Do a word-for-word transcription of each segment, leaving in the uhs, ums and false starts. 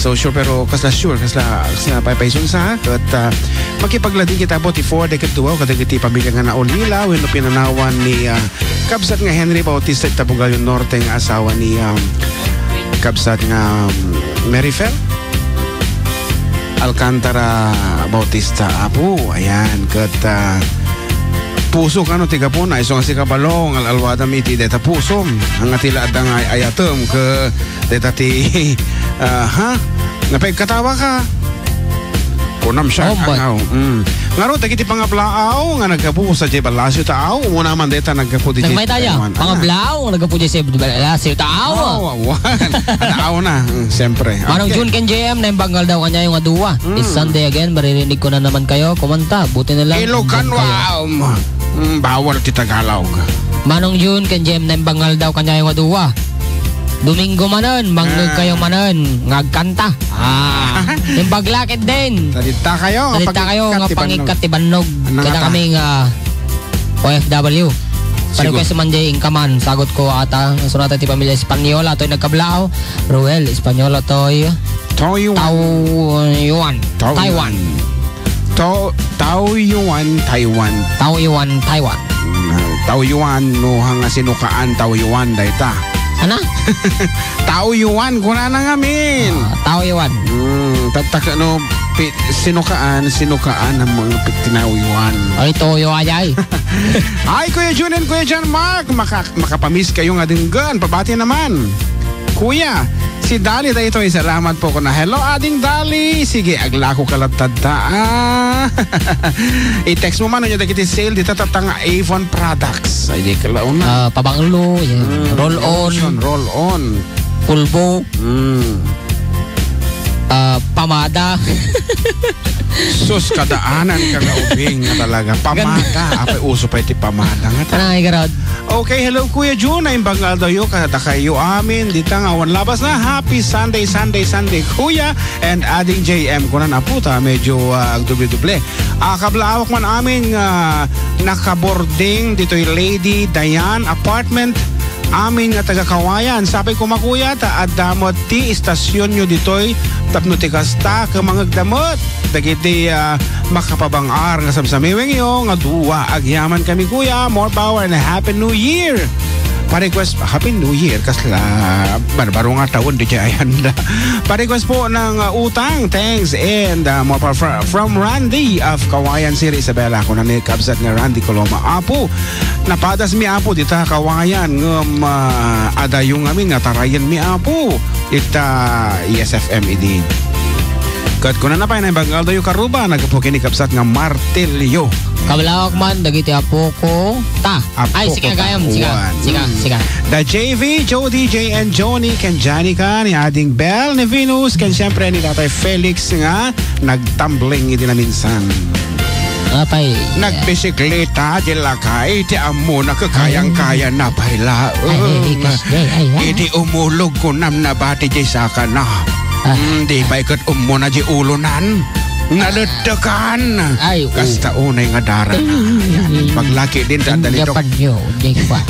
So, sure, pero kasla sure, kasla, kasla paypaysunsa, ket, ah, makipaglading kita po ti four decade duo, kadagiti pamilya nga naulila, wenno pinanawan ni, ah, kabsat nga Henry Bautista ita Bugallo Norte nga asawa ni, ah, kabsat nga, um, Mary Fel Alcantara Bautista. Apo, ayan, ket, ah, puso kano ti gapuna, isu nga si Kabalo, nga al-alwadam iti deta pusom, nga ti la adda nga ay-ayatem, ke deta ti, ah, ha? Napay katawa ka. Kunam siya, Oh, but angaw. Mm. Ngarud, dagiti pangablaaw nga naggapu sadiay Balasio Taaw, umuna man deta naggapu diay Nagmayta ya, Taiwan. Ah. Pangablaaw nga naggapu diay Balasio Taaw. Oh, awan. Taaw na, mm, siyempre. Manong Okay. June ken J M, naimbag nga aldaw kaniayo nga dua. Mm. It's Sunday again, maririnig ko na naman kayo. Kumanta, buti na lang Ilocano, andyan kayo. um, mm, bawal ti Tagalog. Manong June ken J M, naimbag nga aldaw kaniayo nga dua. Domingo manen, mangngeg Ah. kayo manen, nga agkanta. Ah, imbag la ketdin. Tadita kayo, Tadita kayo, nga pangikkat ti bannog. Pangikkat ti bannog. Nangata. Kada kami nga O F W. Sigur. Pa-request man jay inkaman, sagot ko ata, sunata ti pamilya Espanyola, toy nagkablaaw. Ruel, Espanyola, toy Taoyuan. Taoyuan. Taoyuan. Taiwan. Tao-, Taoyuan, Taiwan. Taoyuan, Taiwan. Mm, Taoyuan, no, hanga sinukaan, Taoyuan, dayta. Ana? Taoyuan, kunana ngamin. Ah, Taoyuan. Mm, tattaka, no, pi-, sinukaan, sinukaan ang mga pi-, tinaoyuan. Ay, toyo, ay, ay. Ay, Kuya Jun and Kuya John Mark, maka-, makapamiss kayo nga denggan. Pabati naman. Kuya, si Dali daytoy, salamat po kuna. Hello, Ading Dali. Sige, aglako ka latta. Ah. I-text mo man, unya dagiti sale, dita tatta nga Avon products. Ay, di ka launa. Ah, pabanglo, yan. Mm, Roll on. Lotion, roll on. Pulbo. Mm. Ah, pamada. Sus, kadaanan ka nga ubing nga talaga. Pamada. Apay, uso pa iti pamada nga ta-, Anay, garod. Okay, hello, Kuya Jun. Naimbag nga aldawyo, kadakayo amin. Dita nga awan labas na. Happy Sunday, Sunday, Sunday, Kuya. And Ading J M, kunan apo ta, medyo, ah, agdoble-doble. Ah, kablaawak man amin nga nakabording ditoy Lady Diane Apartment. Amin nga taga Kawayan. Sapay koma, Kuya, ta adda met ti istasionyo ditoy tapno ti kasta, ket mangegda met dagiti, ah, makapabang-ar nga samsamiwengyo nga dua. Agyaman kami, Kuya. More power and a happy new year. Pa-request, happy new year. Kasla barbaro nga taon, di jay ayanda. Pa-request po ng, ah, utang. Thanks. And, ah, more power fr-, from Randy of Kawayan City, Isabela. Ako na ni kabsat nga Randy Coloma. Apo, napadas mi, Apo, dita Kawayan. Ngem, ah, adayo ngamin nga tarayan mi, Apo. Ita E S F M idi. Ket kuna na pay, naimbag nga aldaw yo, karuba, naggapu ken ni kabsat nga martilyo. Kablawak man dagiti apo ko. Ta. Apo Ay, ko sige, ta. Gayam. Sige, Uwan. Sige, Mm. Sige. Da J V, Joe D J, and Johnny, ken Janica, ni Ading Bel, ni Venus, ken siyempre ni Tatay Felix nga nagtumbling idi na minsan. Apay. Nagbisikleta, di lakay, ti ammo na kakayang-kaya na pay laeng. Ay, ay, ay, ay, ay, ay. Idi umulog kunam nabati di sakana. Ah. Hmm, di pay ket ummo na di ulonan. Nalettekan. Ay, oh. Kasta unay nga dara na. Ay. Yan. Paglaki din, tanda ni Doc. Japan yo, di pa.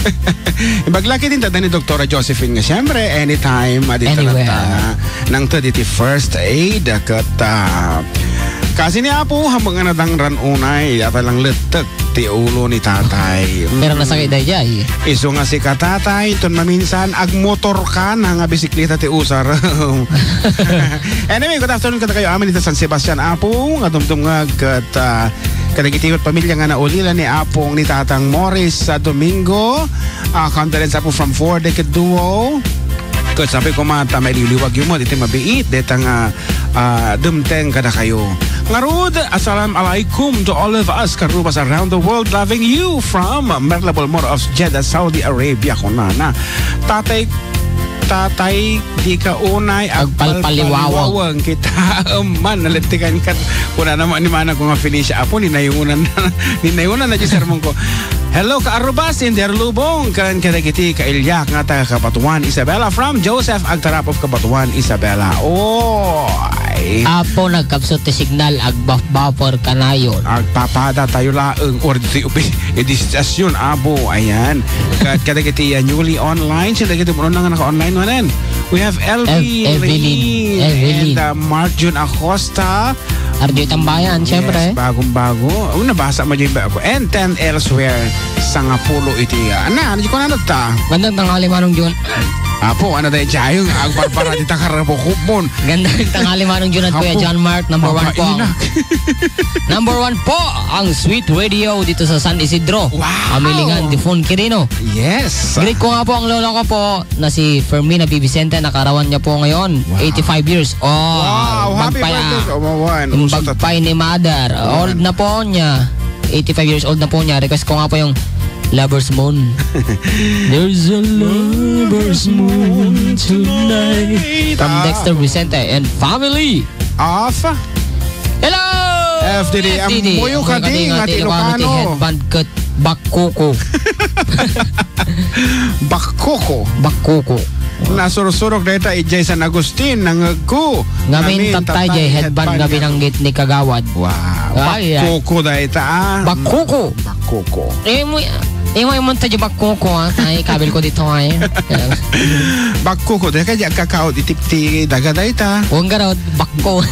Paglaki din, tanda ni Doktora Josephine nga, siyempre, anytime, adi Anywhere. Talaga, nang to di ti first aid, ket, ah, kasi ni Apo, habang nga nadangran unay, yata lang lettek ti ulo ni tatay. Pero Mm. nasakit dayjay. Isu nga si katatay, ton maminsan, agmotor ka na nga bisikleta ti usar. Anyway, good afternoon kadakayo amin dita San Sebastian, Apo, nga dumdumngeg ket, ah, kadagiti met pamilya nga naulila ni Apong ni Tatang Morris sa Domingo. Ah, condolence, Apo, from Four Decade Duo. Ket sapay koma ta mailiwliwag yo met iti mabiit, deta nga ah, dumteng kadakayo. Ngarud, assalamu alaikum to all of us, karubas around the world, loving you from Merla Bolmor of Jeddah, Saudi Arabia, kunana. Tatay, tatay, di ka unay agpalpaliwawang. Agpalpaliwawang kita, man, nalettekan kat, kunana man ni manang ko nga Felicia, Apo, ninayunan na, ninayunan na di sermon ko. Hello, kaarubas, Inday Arlubong, ken kadagiti kailiak nga taga Cabatuan, Isabela, from Joseph Agtarap of Cabatuan, Isabela. Oy. Apo, nagkapsut ti signal, agbuff-buffer kanayon. Agpapada tayo laeng, or di opi-, edi stasyon, Apo, ayan. Kad-, kadagiti, ah, newly online, sino dagiti puno na nga naka-online manen? We have L V Ev-, Evelyn. Lane Evelyn. And, uh, Mark Jun Acosta. Arjo Tambayan, Yes, siyempre. bagong-bago. Oh, nabasa mo dyan ba ako? And ten elsewhere. Sangapulo iti, ah, na, ano ko na ta? Gandang tanghali, Manong Jun. Apo, ano tayo, Jayong? Agbarbara, di ta karabukupon. Gandang tanghali, Manong Jun at Kuya Apo. John Mark, number one po ang Papa Inak. Number one po ang Sweet Radio dito sa San Isidro. Wow! Amilingan, Difon Quirino. Yes. Greet ko nga po ang lolo ko po na si Fermina B. Vicente, nakarawan niya po ngayon. Wow. Eighty-five years. Oh, Wow, happy bagpay, birthday, ah. Kamawan. Yung Gusto bagpay ni Mother. Yan. Old na po niya. Eighty-five years old na po niya. Request ko nga po yung Lover's Moon. There's a lover's moon tonight. From Ah. Dexter Vicente and family. Of? Hello! F D D, F D D. Amuyo ka Amuyo ka di, di, nga nga ti ti Ilocano ti Ilocano. Headband ket bakkuko. Bakkuko. Bakkuko. Nasursurok dayta idiay San Agustin, nangegko. Ngamin, Ngamin, tattay, tattay, jay headband headband nga nga. binanggit ni Kagawad. Wow. Ay, ay. Bakkuko dayta, ah. Bakkuko. Bakkuko. Eh, mo, eh, mo, mo, tayo bakkuko, ah. Ay, kabil ko dito, ay. Bakkuko, dahil kaya kakaot itip ti daga dayta. Huwag ka raw, bakko.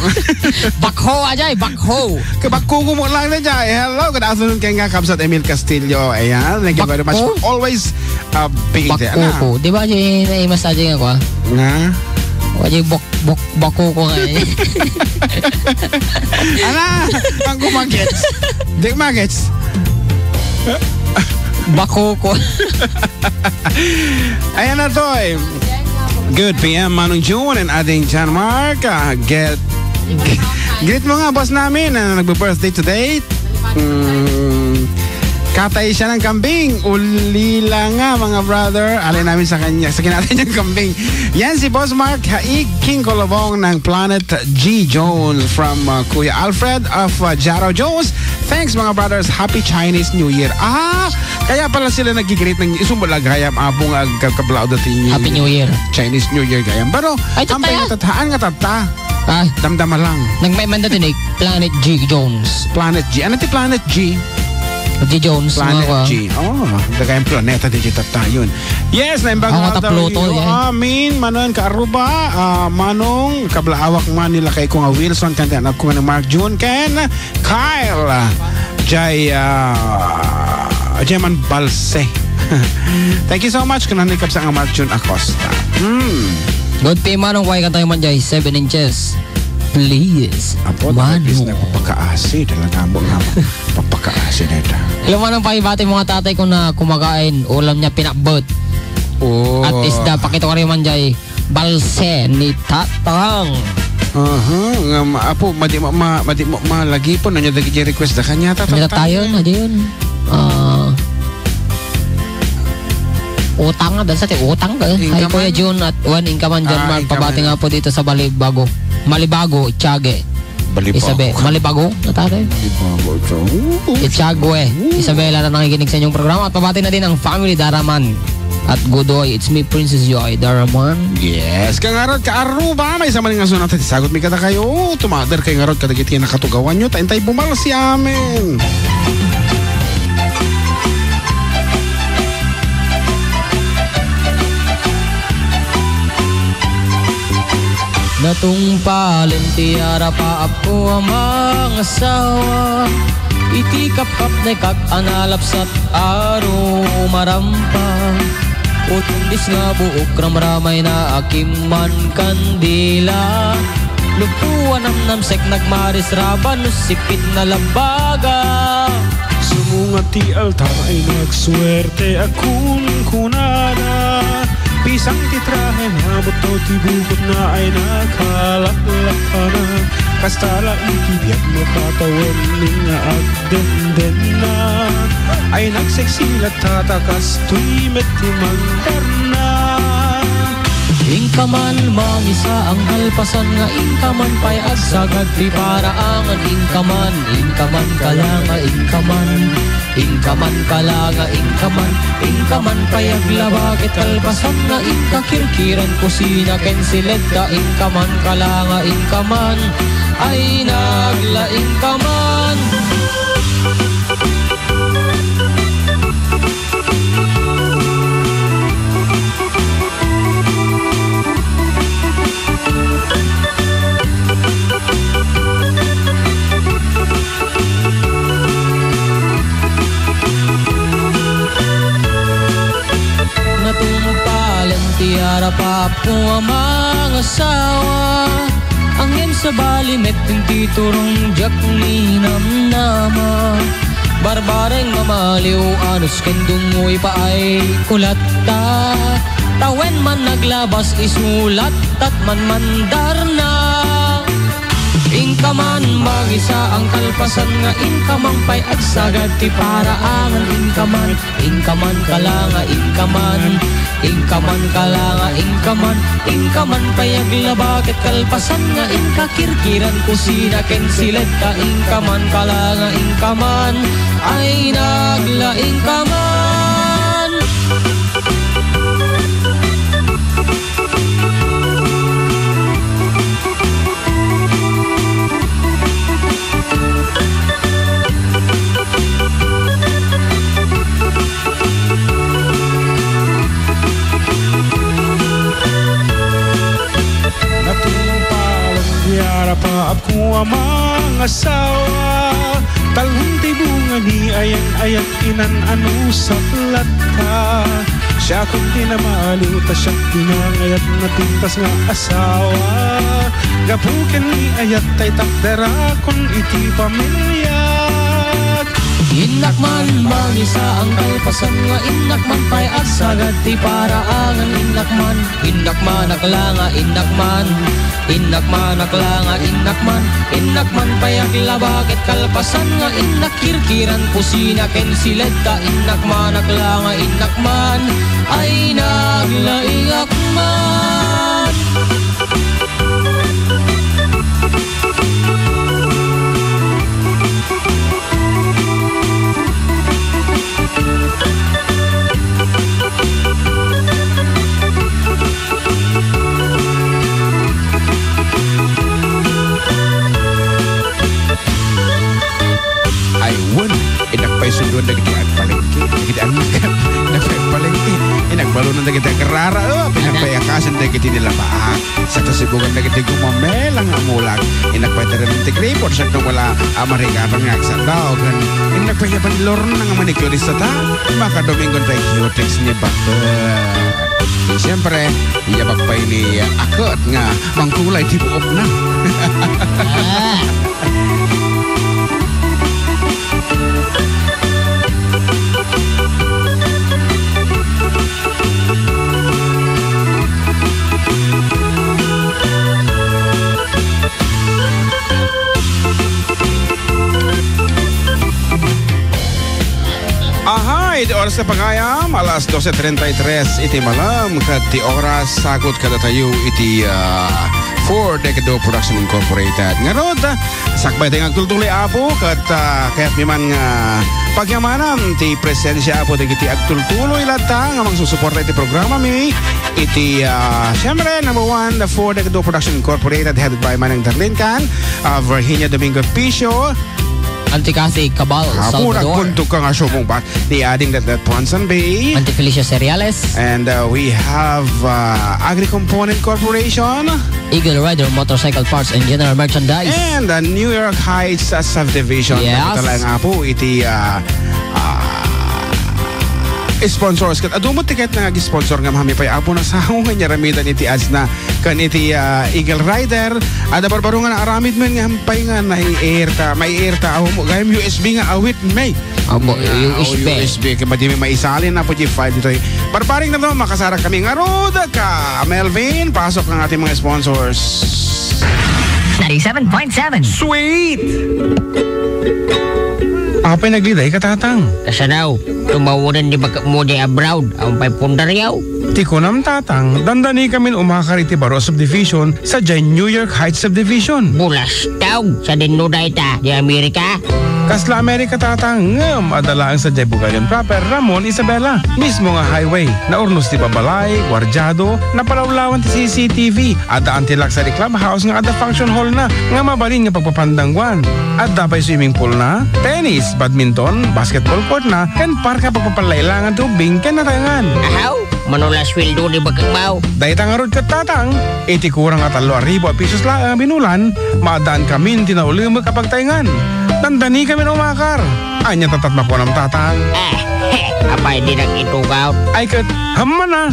Bakho, ajay, bakho. Kabakkuko mo lang na dyan. Hello, good afternoon kay nga, Kabsat Emil Castillo. Ayan, thank you very much Bakko? for always, uh, being there. Bakko Ana? ko. Di ba, jay, naimas na dyan ako, ah? Nga? O, jay, bok-, bok-, bako ko nga, eh. Ana, ang kumagets. Di magets. Bako ko. Ayan na to, eh. Good P M, Manong June and Ading John Mark. Ah, get, greet mo nga, boss namin, na nagbe-birthday today. Mm, katay siya ng kambing. Ulila nga, mga brother. Alay namin sa kanya, sa kinatay niyang kambing. Yan si Boss Mark Haig King Colobong ng Planet G Jones from, uh, Kuya Alfred of, uh, Jaro Jones. Thanks, mga brothers. Happy Chinese New Year. Ah, kaya pala sila nag-greet ng isumbo la gayam, abong ag-, kablaw dati New Happy Year. New Year. Chinese New Year gayam. Pero, Ay, ang tayo. Pangatataan nga tatta. Ah. Damdama lang. Nagmaiman dati ni Planet G Jones. Planet G. Ano ti Planet G? G Jones, Planet mga G. Oh, dagayang planeta di kita tayon. Yes, naimbag Ang nga mata daw Pluto, iyo. Yeah. Amin. Manon ka Aruba, ah, Manong, kablaawak man nila kay ko nga Wilson, kanti anak ko nga ni Mark June, ken Kyle, ah, Jay, ah, Jay man Balse. Thank you so much, kunan ni Kabsa nga Mark June Acosta. Hmm. Good P M, Manong, kuway ka tayo man, Jay. Seven inches. Please. Apo, Mano. Tapos nagpapakaasi. Talaga mo nga. Papakaasi na ito. Alam mo nang paibati mga tatay ko na kumakain, ulam niya pinakbet. Oh. At isda, pakita ko rin man, Jay. Balse ni Tatang. Aha, nga ma-, apo, madi ma-, ma-, madi ma-, malagipon, anya dagiti request da kanya, Tatang. Kanya tayo, na yun. Ah, utang nga, basta ti utang ka. Ay, Inka Kuya man. Jun at Juan, inka man dyan, Ah, man. Inka Pabati man. Nga po dito sa Balibago. Malibago, Tiague. Balibago Isabel, ka. Malibago, na tatay. Balibago, so, oo. Tiague, eh. Isabela na nakikinig sa inyong programa at pabati na din ang family Daraman. At Godoy, it's me, Princess Joy Daraman. Yes, kangarod ka Aruba, may isa man nga sunat at isagot mi kada kayo. Tumader kay ngarod kadagiti nakatugawan nyo, ta intay bumal si amin. Natungpalen ti arap a appo a mangasawa, iti kapkapnekak a nalapsat a rumarampa. Utundis nga buok ramramayna a kimman kandila. Luppo a namnamsek nagmarisraba no sipit na labaga. Sumungat ti altar ay nagsuerte a kunkunana. Pisang ti trahe, mabutto ti bukotna ay nakalaklakana. Kasta la iti biag no katawen nga agdendenna. Ay nagseksi la tata kastoy met ti mangdarna. Inka man mamisa ang halpasan nga inka man pay agsagad ti paraangan, inka man, inka man kala nga inka man, inka man kala nga inka man, inka man pay aglaba ket kalpasan nga inka kirkiran kusina ken siled ka, inka man kala nga inka man, ay naglaing ka man. Ko a mangasawa, ngem sabali met ti turong diak ninamnama. Barbareng mamaliw, anus ken dungoy paay ko latta. Ta wen man naglabas, isulattat man mandarna. Inka man mangisaan kalpasan nga inka man pay agsagad ti paraangan, inka man Inka man kalanga, inka man. Inka man kalanga, inka man. Inka man pay aglaba ket kalpasan nga inka kirkiran kusina ken siletta. Inka man kalanga, inka man. Ay nagla, inka man. Natupalan ti arapaap ko a mangasawa. Talon ti bunga ni ayan-ayat inan-ano sa platta. Siakon ti namaliw ta siak ti nangayat nga pintas nga asawa. Gapu ken ni ayat tay takderakon iti pamiliak. Innak man mangisaan kalpasan nga innak man pay agsagad ti paraangan, innak man, innak man aglanga, innak man, innak man aglanga, innak man, innak man pay aglaba ket kalpasan nga innak kirkiran kusina ken siletta, innak man aglanga, innak man, ay naglaingak man. Ay, wen, innak pay sundon dagiti agpalengke, dagiti agmekep, innak pay agpalengke, innak balunan dagiti agrara, o, innak pay akasen dagiti nilabaak. Sakto sibugan dagiti gumamela nga mulak. Innak pay tarenan ti gripor, siak no wala a marigatan nga agsardaw. Ken innak pay yaban lorna nga manicurista ta. Makadomingon tay cutex ni baket. Siyempre, iyabak pay ni aket nga mangkulay ti buokna. Ah. Aha, iti oras na pagayam, alas doce treinta y tres iti malem, ket ti oras sagut kadatayo iti, ah, Four Decado Production Incorporated. Ngarud, sakbay tayo nga agtultuloy, Apo, ket, ah, kayatmi man nga pagyamanan ti presensia, Apo, dagiti agtultuloy latta nga mangsusuporta iti programami. Iti, ah, siyempre, number one, the Four Decado Production Incorporated, headed by Manang Darlene Can, ah, Virginia Domingo Picio, Auntie Cathy Cabal, Apo, Salvador. Nagkuntog ka nga sumungbat ni Ading Datdat Ponson Bay. Auntie Felicia Seriales. And, uh, we have, uh, Agri Component Corporation. Eagle Rider Motorcycle Parts and General Merchandise. And, uh, New York Heights, uh, Subdivision. Yes. Dagita laeng, Apo, iti, uh, uh, sponsors. Ket adu met ti ket nga ag-sponsor nga mami pay, Apo, na sao nga inyaramidan iti ads na. Ken iti, ah, Eagle Rider, adda barbaro nga naaramid men nga hampay nga nai-air ta, mai-air ta, aw mo, gayam U S B nga awit, may. Aw mo, Ah, U S B. U S B, kaya madi may maisalin na po di file dito. Barbaring na to, makasarak kami ngarud ka, Melvin. Pasok ang ating mga sponsors. Ninety-seven point seven. Sweet! Apay nagliday ka, Tatang? Kasanaw, tumawuran di bakit mo di abroad, ang pay pundaryaw. Ti kunam, Tatang, dandani kamin umakar iti baro a subdivision, sadiay New York Heights Subdivision. Bulastog! Sadin no dayta, di Amerika? Kasla Amerika, Tatang, ngem adda laeng sadiay Bugayon proper, Ramon, Isabela. Mismo nga highway, naurnos ti babalay, guardiado, napalawlawan ti C C T V, adda anti-lock sadiay clubhouse nga adda function hall na, nga mabalin nga pagpapandangguan. Adda pay swimming pool na, tennis, badminton, basketball court na, ken park nga pagpapalailangan ti ubbing ken nataengan. Ahaw! Mano la sueldo ni bakit bao? Dayta ngarud ket, Tatang, iti kurang a tallo a ribu a pisos laeng a binulan, maaddaankamin ti naulimek a pagtaengan. Dandani kami no makar. Ania tatat makuanam, Tatang? Eh, he, apay di nagitugaw? Ay ket, hammana.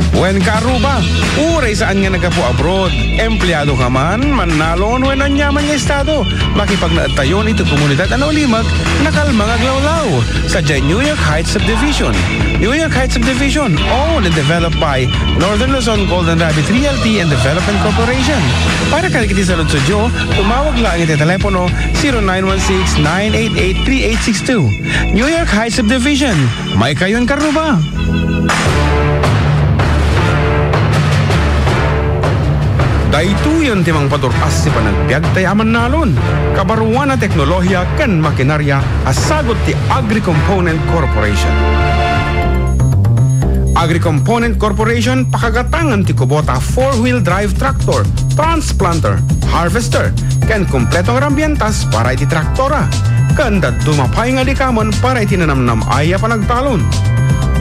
Wen ka, Aruba, uray saan nga naggapu abroad, empleado ka man, mannalon, wen aniaman nga estado, makipagnaedtayon iti komunidad a naulimek, nakalma nga aglawlaw. Sadiay New York Heights Subdivision. New York Heights Subdivision, owned and developed by Northern Luzon Golden Rabbit Realty and Development Corporation. Para kadagiti saludsodyo, tumawag laeng iti telepono zero nine one six, nine eight eight, three eight six two. New York Heights Subdivision, maikayon ka, Aruba. Daytoyen ti mangpadur-as ti panagbiagtayo a mannalon, kabaruan a teknolohiya ken makinarya a sagut ti Agri-Component Corporation. Agri-Component Corporation, pakagatangan ti kubota four-wheel drive tractor, transplanter, harvester, ken kompleto nga rambientas para iti traktora. Ken dadduma pay nga likamen para iti nanamnam-ay a panagtalon.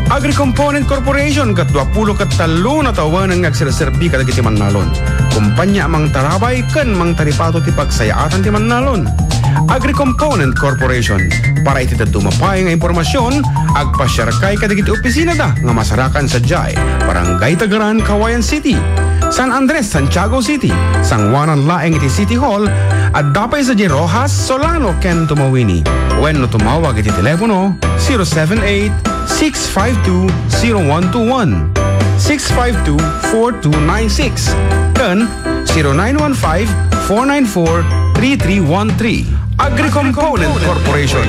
Agri-Component Corporation ket dua pulo ket tallo a tawen nga agserserbi kadagiti mannalon, kompania a mangtarabay ken mangtaripato ti pagsayaatan ti mannalon. Agri-Component Corporation. Para iti dadduma pay nga impormasion, agpasiarkay kadagiti opisinada nga masarakan sadiay Barangay Tagaran, Cauayan City, San Andres, Santiago City, sanguanan laeng iti City Hall, adda pay sadiay Roxas, Solano, ken Tumauini. Wenno tumawag iti telepono zero seven eight, six five two, zero one two one, six five two, four two nine six, ken zero nine one five, four nine four, three three one three. Agri-Component Corporation.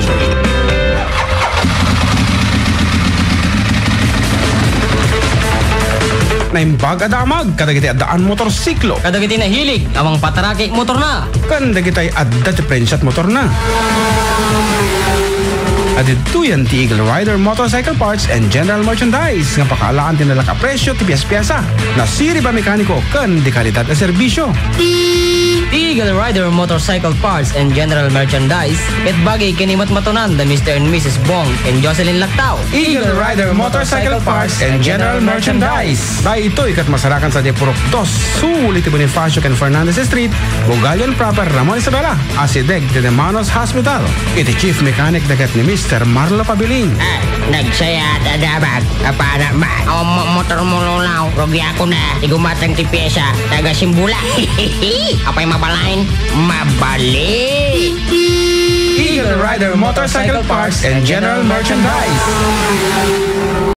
Naimbag a damag kadagiti addaan motorsiklo. Kadagiti nahilig a mangpataraki motorna. Ken dagitay adda ti prensiat motorna. Adidtoyen ti Eagle Rider Motorcycle Parts and General Merchandise nga pakaalaan ti nalaka presyo ti pies-piesa, nasirib a mekaniko ken di kalidad a serbisyo. Eagle Rider Motorcycle Parts and General Merchandise, ket bagi ken ni matmatonan da Mister and Missus Bong and Jocelyn Lactao. Eagle Rider Motorcycle Parts and General Merchandise. Daytoy ket masarakan sadiay Purok dos, sul iti Bonifacio ken Fernandez Street, Bugallon Proper, Ramon Isabela, asideg ti De Manos Hospital. Iti chief mechanic da ket ni Mister Marlo Pabilin. Ah, nagsayat a damag. Apana man. Awan mo motor mo, Lolaw. Rugiakon a. Ti gumatang ti piesa. Taga Simbula. Apay mabalin? Mabalin. Eagle Rider Motorcycle Parts and General Merchandise.